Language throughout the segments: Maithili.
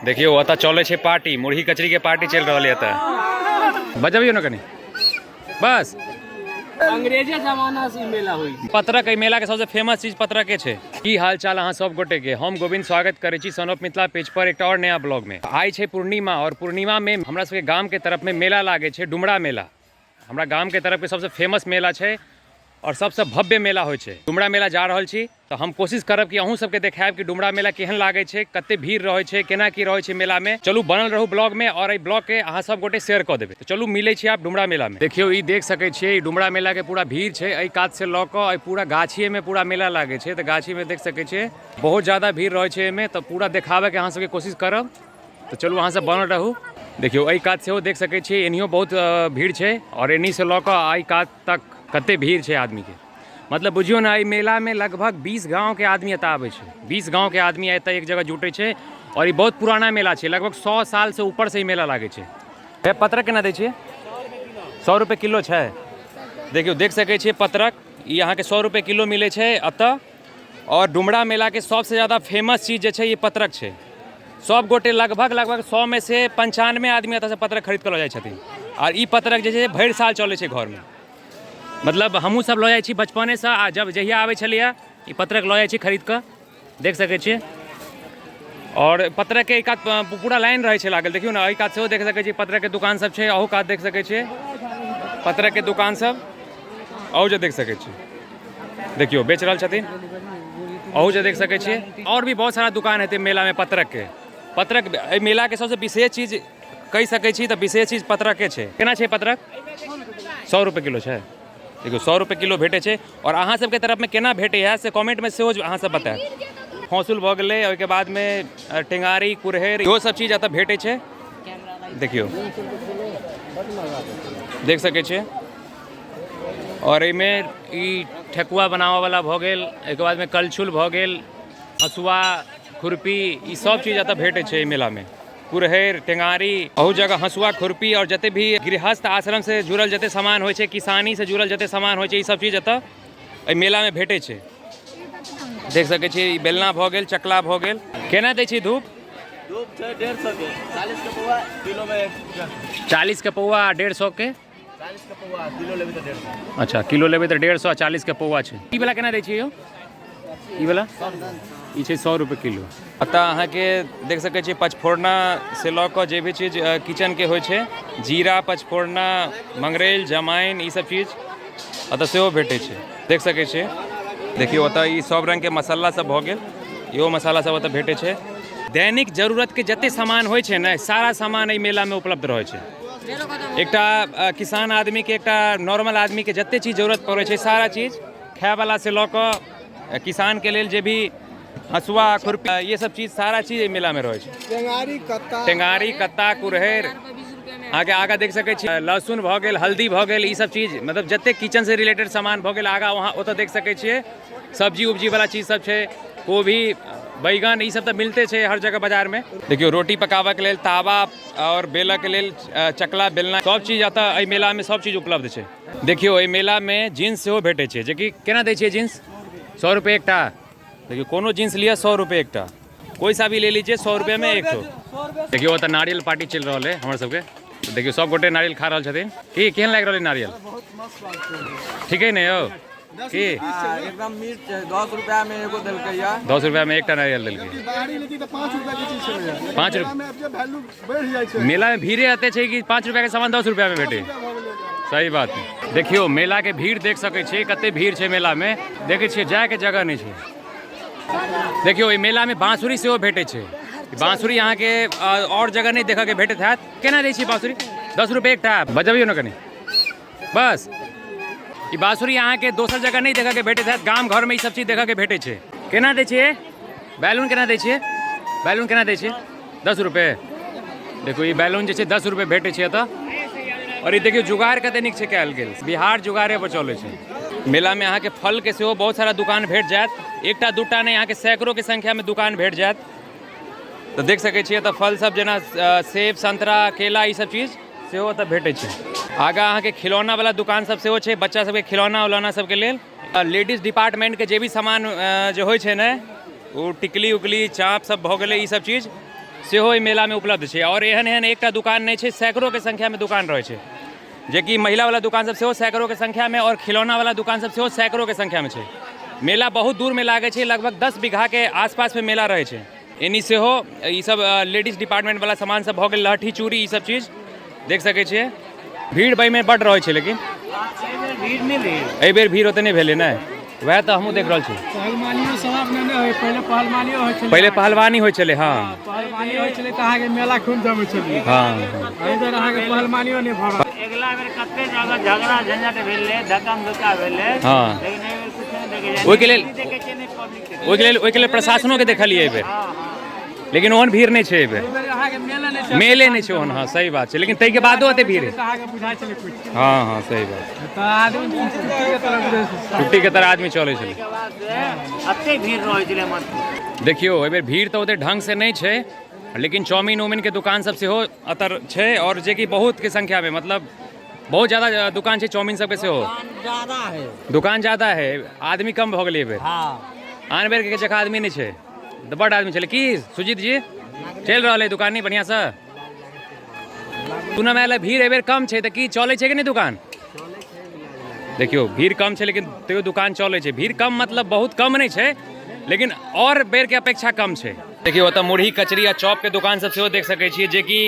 देखियौ ओतऽ चलै छै पार्टी, मुरही कचरी के पार्टी चलि रहल यऽ एतऽ। बजबियौ ने कनि बस। अंग्रेजे जमाना से ई मेला होइ छै। पत्रक एहि मेला के सबसे फेमस चीज पत्रके छै। की हाल चाल अहाँ सब गोटे के, हम गोविंद स्वागत करै छी सन ऑफ मिथिला पेज पर एकटा और नया ब्लॉग में। आइ छै पूर्णिमा और पूर्णिमा में हमरा सबके गाम के तरफ में मेला लागै छै, डुमरा मेला। हमरा गाम के तरफ के सबसे फेमस मेला छै और सबसे भव्य मेला होइ छै। डुमरा मेला जा रहल छी तऽ हम कोशिश करब कि अहूँ सबके देखायब कि डुमरा मेला केहन लागै छै, कते भीड़ रहै छै, केना की रहै छै मेला में। चलू बनल रहू ब्लॉग में और एहि ब्लॉग के अहाँ सब गोटे शेयर कऽ देबै। तऽ चलू मिलै छी आब डुमरा मेला में। देखियौ ई देख सकै छियै ई डुमरा मेला के पूरा भीड़ छै। एहि कात से लऽ कऽ एहि पूरा गाछिए में पूरा मेला लागै छै। तऽ गाछी में देख सकै छियै बहुत ज्यादा भीड़ रहै छै एहिमे। तऽ पूरा देखाबे के अहाँ सबके कोशिश करब। तऽ चलू अहाँ सब बनल रहू। देखियौ एहि कात सेहो देख सकै छियै एनियो बहुत भीड़ छै और एनी से लऽ कऽ एहि कात तक कते भीड़ छै आदमी के। मतलब बुझियौ ने एहि मेलामे लगभग 20 गाँवके आदमी एतऽ आबै छै। 20 गाँवके आदमी एतऽ एक जगह जुटै छै और ई बहुत पुराना मेला छै, लगभग 100 साल से ऊपर से ई मेला लागै छै। हे पत्रक केना दै छियै? 100 रुपए किलो छै। देखियौ देख सकै छियै पत्रक, ई अहाँके 100 रुपए किलो मिलै छै एतऽ। और डुमरा मेलाके सबसँ ज्यादा फेमस चीज जे छै ई पत्रक छै। सब गोटे लगभग लगभग 100 में से 95 आदमी एतऽसँ पत्रक खरीद कऽ लऽ जाइ छथिन। और ई पत्रक जे छै भरि साल चलै छै घरमे। मतलब हमहूँ सब लऽ जाइ छी बचपनेसँ, आ जब जहिया आबै छलैए ई पत्रक लऽ जाइ छी खरीद कऽ। देख सकै छियै। और पत्रकके एहि कात पूरा लाइन रहै छै लागल। देखियौ ने एहि कात सेहो देख सकै छी पत्रकके दुकान सब छै, अहू कात देख सकै छियै पत्रकके दुकान सब, अहू जे देख सकै छियै। देखियौ बेच रहल छथिन, अहू जे देख सकै छियै। और भी बहुत सारा दुकान हेतै मेलामे पत्रकके। पत्रक एहि मेलाके सबसँ विशेष चीज कहि सकै छी तऽ विशेष चीज पत्रके छै। केना छै पत्रक? 100 रुपए किलो छै। देखियौ 100 रुपए किलो भेटै छै। और अहाँ सबके तरफमे केना भेटै है से कमेंटमे सेहो अहाँ सब बतायब। हौसुल भऽ गेलै, ओहिके बादमे टेंगारी कुरहरि इहो सब चीज एतऽ भेटै छै। देखियौ देख सकै छियै। और एहिमे ई ठेकुआ बनाबऽवला भऽ गेल, एहिके बादमे कलछुल भऽ गेल, हँसुआ खुरपी, ई सब चीज एतऽ भेटै छै एहि मेलामे। कुरहरि टेंगारी बहुत जगह हँसुआ खुरपी और जते भी गृहस्थ आश्रम से जुड़ल जते सामान होइ छै, किसानी से जुड़ल जते सामान होइ छै, ई सब चीज एतऽ एहि मेलामे भेटै छै। देख सकै छियै ई बेलना भऽ गेल, चकला भऽ गेल। केना दै छियै धूप? धूप छै 150 के, 40 के पौआ, किलो में 40 के पौआ आ 150 के। 40 के पौआ, किलो लेबै तऽ 150। अच्छा, किलो लेबै तऽ 150 आ 40 के पौआ छै। ई वाला केना दै छियै यौ? ई वाला ई छै 100 रुपए किलो। एतऽ अहाँके देख सकै छियै पचफोरना से लऽ कऽ जे भी चीज किचनके होइ छै, जीरा पचफोरना मंगरैल जमाइन ई सब चीज एतऽ सेहो भेटै छै। देख सकै छियै। देखियौ ओतऽ ई सब रङ्गके मसाला सब भऽ गेल, इहो मसाला सब ओतऽ भेटै छै। दैनिक जरूरतके जते सामान होइ छै ने, सारा सामान एहि मेलामे उपलब्ध रहै छै। एकटा किसान आदमीके, एकटा नॉर्मल आदमीके जते चीज जरूरत पड़ै छै सारा चीज, खायवला से लऽ कऽ किसानके लेल जे भी हँसुआ खुरपी ये सब चीज सारा चीज एहि मेलामे रहै छै। टेंगारी कत्ता, टेंगारी कत्ता कुरहरि अहाँके आगाँ देख सकै छी, लहसुन भऽ गेल, हल्दी भऽ गेल, ई सब चीज मतलब जते किचन से रिलेटेड सामान भऽ गेल आगाँ वहाँ ओतऽ देख सकै छियै। सब्जी उब्जी वाला चीज सब छै, कोबी बैगन ई सब तऽ मिलते छै हर जगह बाजारमे। देखियौ रोटी पकाबऽके लेल तावा और बेलऽके लेल चकला बेलना सब चीज एतऽ एहि मेलामे सब चीज उपलब्ध छै। देखियौ एहि मेलामे जींस सेहो भेटै छै, जेकि केना दै छियै जींस? 100 रुपए एकटा। देखियौ कोनो जींस लिअ 100 रुपए एकटा, कोई सा भी ले लीजिए 100 रुपए में एक ठो। देखियौ ओतऽ नारियल पार्टी चलि रहल है हमर सबके। देखियौ सब गोटे नारियल खा रहल छथिन। की केहन लागि रहल है नारियल? ठीक है ने यौ? की एकदम मीठ छै। 10 रुपया में एगो देलकै या। 10 रुपया में एकटा नारियल देलकै। बाहरी लेती तऽ 5 रुपया के चीज छलैया। 5 रुपया में आब जे वैल्यू बढ़ि जाइ छै। मेला में भीड़े एते छै कि 5 रुपया के सामान 10 रुपया में भेटे। सही बात है। देखियौ मेला के भीड़ देख सकै छियै कते भीड़ छै मेला में। देखै छियै जाय के जगह नहि छै। देखियौ एहि मेला में बांसुरी सेहो भेटै छै। बांसुरी अहाँके और जगह नहि देखऽ के भेटैत हैत। केना दै छियै बांसुरी? 10 रुपये एकटा। बजबियौ ने कनि बस। ई बांसुरी अहाँके दोसर जगह नहि देखऽ के भेटैत हैत, गाम घरमे ई सब चीज देखऽ के भेटै छै। केना दै छियै बैलून? केना दै छियै बैलून? केना दै छियै? 10 रुपये। देखू ई बैलून जे छै 10 रुपये भेटै छै एतऽ। और ई देखियौ जुगाड़ कते नीक छै कयल गेल, बिहार जुगाड़े पर चलै छै। मेलामे अहाँके फलके सेहो बहुत सारा दुकान भेट जायत, एकटा दूटा नहि, अहाँके सैकड़ोके संख्यामे दुकान भेट जायत। तऽ देख सकै छियै एतऽ फल सब जेना सेब संतरा केला ई सब चीज सेहो एतऽ भेटै छै। आगाँ अहाँके खिलौना वाला दुकान सब सेहो छै, बच्चा सबके खिलौना उलौना सबके लेल। लेडीज डिपार्टमेंट के जे भी सामान जे होइ छै ने, ओ टिकली उकली चाँप सब भऽ गेलै, ई सब चीज सेहो एहि मेलामे उपलब्ध छै। आओर एहन एहन एकटा दुकान नहि छै, सैकड़ोके संख्यामे दुकान रहै छै, जेकि महिलावला दुकान सब सेहो सैकड़ोके संख्यामे आओर खिलौनावला दुकान सब सेहो सैकड़ोके संख्यामे छै। मेला बहुत दूरमे लागै छै, लगभग 10 बीघाके आसपासमे मेला रहै छै। एनी सेहो ई सब लेडीज डिपार्टमेंट वाला सामान सब भऽ गेल, लहठी चूड़ी ई सब चीज देख सकै छियै। भीड़ एहिमे बड्ड रहै छै, लेकिन भीड़ नहि भेल एहि बेर, भीड़ ओते नहि भेलै ने, वएह तऽ हमहूँ देख रहल छी। पहलवानियो सब नहि होइ, पहिले पहलवानियो होइ छलै। पहिले पहलवानी होइ छलै। हँ, पहलवानी होइ छलै तऽ अहाँके मेला खूब जमै छलै। हँ, एहि बेर अहाँके पहलवानियो नहि भऽ रहल। अगिला बेर कते जगह झगड़ा झंझट भेलै, धक्कम धुक्का भेलै। लेकिन एहि बेर किछु नहि देखै छै। ओहिके लेल- देखै छियै नहि पब्लिक के। ओहिके लेल प्रशासनोके देखलियै एहि बेर, हँ हँ लेकिन ओहन भीड़ नहि छै एहि बेर। एहि बेर अहाँके मेला नहि छै। मेले नहि छै ओहन। हँ, सही बात छै, लेकिन ताहिके बादो ओते भीड़ तऽ अहाँके बुझाइ छलै किछु। हँ हँ, सही बात। तऽ आदमी छुट्टीके तरफ बुझाइ छै। छुट्टीके तरह आदमी चलै छलै। ओहिके बाद से एते भीड़ रहै छलै मत। देखियौ, एहिबेर भीड़ तऽ ओते ढंग से नहि छै, लेकिन चाउमीन उमीनके दुकान सब सेहो अतर छै, आओर जेकि बहुतके संख्यामे, मतलब बहुत ज्यादा दुकान छै चाउमीन सबके सेहो। ज्यादा है। दुकान ज्यादा है, आदमी कम भऽ गेलै एहिबेर। आन बेरके जगह आदमी नहि छै, तऽ बड्ड आदमी छलै। की सुजीत जी, चलि रहल है दुकान नहीं बढ़िआँसँ? सुनऽमे आयल है भीड़ एहिबेर कम छै, तऽ की चलै छै कि नहि दुकान? देखियौ, भीड़ कम छै लेकिन तैयो दुकान चलै छै। भीड़ कम मतलब बहुत कम नहि छै, लेकिन आओर बेरके अपेक्षा कम छै। देखियौ, ओतऽ मुरही कचरी आ चॉपके दुकान सब सेहो देख सकै छियै, जेकि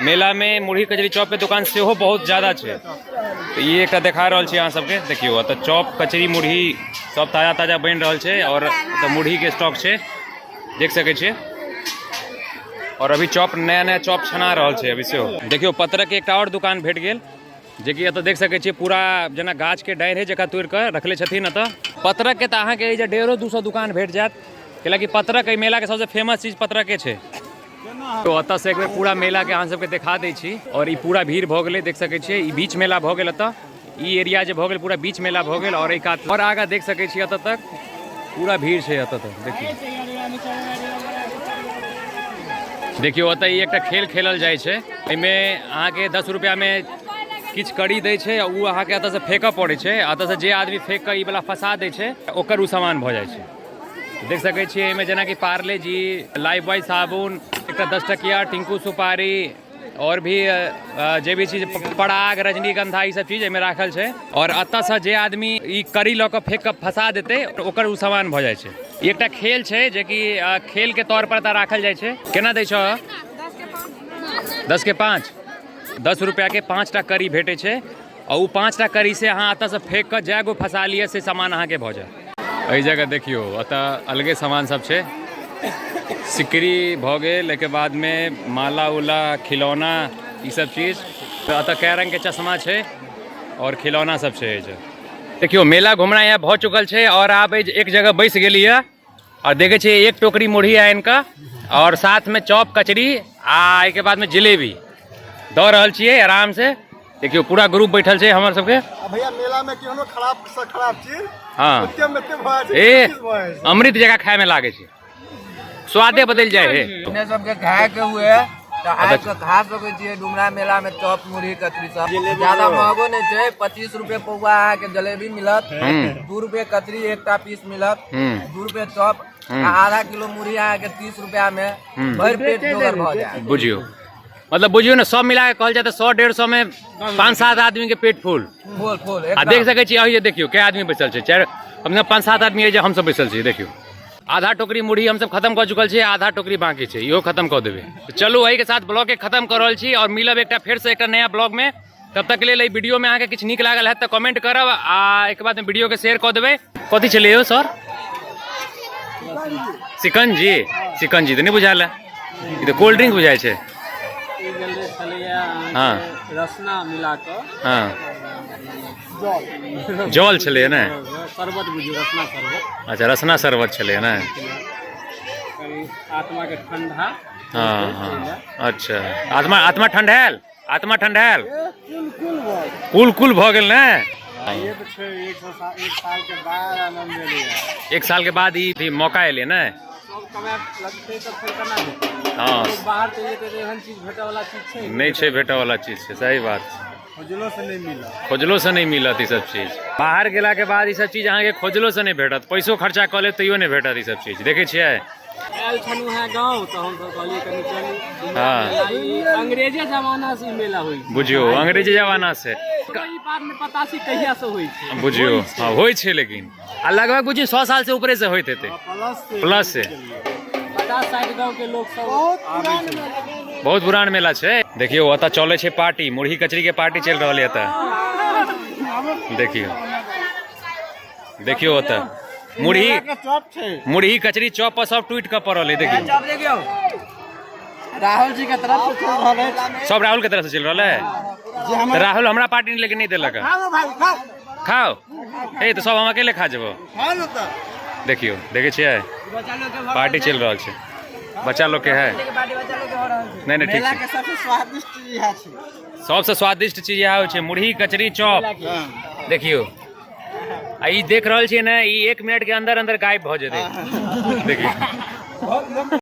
मेलामे मुरही कचरी चॉपके दुकान सेहो बहुत ज्यादा छै। तऽ ई एकटा देखा रहल छी अहाँ सबके। देखियौ, ओतऽ चॉप कचरी मुरही सब ताजा ताजा बनि रहल छै, आओर ओतऽ मुरहीके स्टॉक छै, देख सकै छियै, आओर अभी चॉप, नया नया चॉप छना रहल छै अभी सेहो। देखियौ, पत्रक एकटा आओर दुकान भेट गेल, जेकि एतऽ देख सकै छियै पूरा जेना गाछके डाढ़ि है जकरा तोड़ि कऽ रखले छथिन। एतऽ पत्रकके तऽ अहाँके एहि जे 150-200 दुकान भेट जायत, कैलाकि पत्रक एहि मेलाके सबसँ फेमस चीज पत्रके छै। तो एतऽ से एक बेर पूरा मेलाके अहाँ सबके देखा दै छी। आओर ई पूरा भीड़ भऽ गेलै, देख सकै छियै, ई बीच मेला भऽ गेल। एतऽ ई एरिया जे भऽ गेल, पूरा बीच मेला भऽ गेल। आओर एहि कात आओर आगाँ देख सकै छियै, एतऽ तक पूरा भीड़ छै एतऽ तक। देखियौ, देखियौ, ओतऽ ई एकटा खेल खेलल जाइ छै। एहिमे अहाँके 10 रुपैआमे किछु करी दै छै आ ओ अहाँके एतऽसँ फेकऽ पड़ै छै। एतऽसँ जे आदमी फेक कऽ ई वला फंसा दै छै, ओकर ओ सामान भऽ जाइ छै। देख सकै छियै, एहिमे जेनाकि पार्ले जी, लाइफ बॉय साबुन, एकटा 10 टकिया, टिंकू सुपारी, आओर भी जे भी चीज, पराग, रजनीगंधा, ई सब चीज एहिमे राखल छै। आओर एतऽसँ जे आदमी ई करी लऽ कऽ फेक कऽ फंसा देतै, ओकर ओ सामान भऽ जाइ छै। ई एकटा खेल छै, जेकि खेलके तौर पर एतऽ राखल जाइ छै। केना दै छह? 10 के 5। 10 रुपैआके पाँचटा करी भेटै छै, आ ओ पाँचटा करी से अहाँ एतऽसँ फेक कऽ जए गो फंसा लिअ, से सामान अहाँके भऽ जायत। एहि जगह देखियौ, एतऽ अलगे सामान सब छै। सिकरी भऽ गेल, एहिके बादमे माला उला, खिलौना, ई सब चीज। तऽ एतऽ कए रंगके चश्मा छै आओर खिलौना सब छै एहि जगह। देखियौ, मेला घुमना यहाँ भऽ चुकल छै, आओर आब एक जगह बैस गेली है, आओर देखै छियै एक टोकरी मुरही आनि कऽ आओर साथमे चॉप कचरी आ एहिके बादमे जिलेबी दऽ रहल छियै आराम से। देखियौ, पूरा ग्रुप बैठल छै हमर सबके। आ भैया, मेला में केहनो खराब से खराब चीज ओते में एते भऽ जाइ छै, ए चीज भऽ जाइ छै। अमृत जकाँ खायमे लागै छै, स्वादे बदलि जाइ है। अपने सबके खाय के हुए तऽ आबि कऽ खा सकै छियै डुमरा मेला में चॉप, मुरही, कचरी सब। ज्यादा महगो नहि छै। 25 रुपए पौआ अहाँके जलेबी मिलत, 2 रुपए कचरी एकटा पीस मिलत, 2 रुपए चॉप आ आधा किलो मुरही अहाँके 30 रुपआ में भरि पेट जोगर भऽ जायत। बुझियौ, मतलब बुझियौ ने, सब मिला के कहल जाय तऽ 100-150 में पाँच सात आदमी के पेट फुल। फुल, फुल। आ देख सकै छी, अही जे देखियौ कै आदमी बैसल छै, चारि, अपने पाँच सात आदमी जे हमसब बैसल छी। देखियौ, आधा टोकरी मुरही हमसब खत्म कऽ चुकल छी, आधा टोकरी बाकी छै, इहो खत्म कऽ देबै। तऽ चलू, एहिके साथ ब्लॉग के खत्म कऽ रहल छी, आओर मिलब एकटा फेरसँ एकटा नया ब्लॉग में। तब तक के लेल एहि वीडियो में अहाँके किछु नीक लागल हैत तऽ कमेंट करब आ एहिके बाद वीडियो के शेयर कऽ देबै। कथी छलै यौ सर? शिकंजी? शिकंजी तऽ नहि बुझायल है, ई तऽ कोल्ड ड्रिंक बुझाइ छै। ई गेल छलैया अहाँके रसना मिला कऽ। हँ, जल छलै ने। शरबत बुझियौ, रसना शरबत। अच्छा, रसना शरबत छलै ने। कनि आत्मा के ठंडा। हँ हँ अच्छा, आत्मा, आत्मा ठंडायल, आत्मा ठंडायल, कुल कुल भऽ गेल ने। ये तऽ छै एक साल के बाद आनंद एलैया। एक साल के बाद ई अथी मौका एलै ने। सब कमाए लगतै तऽ फेर केना हेतै? हँ। बाहर चलि जेतै तऽ एहन चीज भेटै वाला चीज छै? नहि छै, भेटऽ वाला चीज छै, सही बात छै। खोजलो से नहि मिलत। खोजलो से नहि मिलत ई सब चीज। बाहर गेला के बाद ई सब चीज अहाँके खोजलो से नहि भेटत। पैसो खर्चा कऽ लेब तैयो नहि भेटत ई सब चीज। देखै छियै। आयल छलहुँ हेँ गाँव तऽ हमसब कहलियै कनि चलू। हाँ। ई अंग्रेजे जमाना से ई मेला होइ छै। बुझियौ अंग्रेजी जमाना से। ई बात नहि पता छै कहिया से होइ छै। बुझियौ हाँ होइ छै, लेकिन आ लगभग बुझियौ 100 साल से ऊपरे से होइत हेतै, प्लस से। 50-60 गाँव के लोग सब बहुत पुरान मेला छै। देखियौ ओतऽ चलै छै पार्टी, मुरही कचरी के पार्टी चलि रहल है एतऽ। देखियौ देखियौ ओतऽ मुरही मुरही कचरी चौप पर सब टूटि कऽ पड़ल है। देखियौ राहुल जी के तरफ से चल रहल है, सब राहुल के तरफ से चल रहल है। तऽ राहुल हमरा पार्टी लेकिन नहीं देलक। खाओ ए तऽ सब हम अकेले खा जेबो। देखियौ देखै छियै पार्टी चलि रहल छै, बच्चा लोग के है। नहीं नहीं ठीक छै। सबसे स्वादिष्ट चीज इएह छै, सबसे स्वादिष्ट चीज इएह होइ छै मुरही कचरी चॉप। देखियौ आ ई देख रहल छियै ने, ई 1 मिनट के अंदर अंदर गायब भऽ जेतै। देखियौ।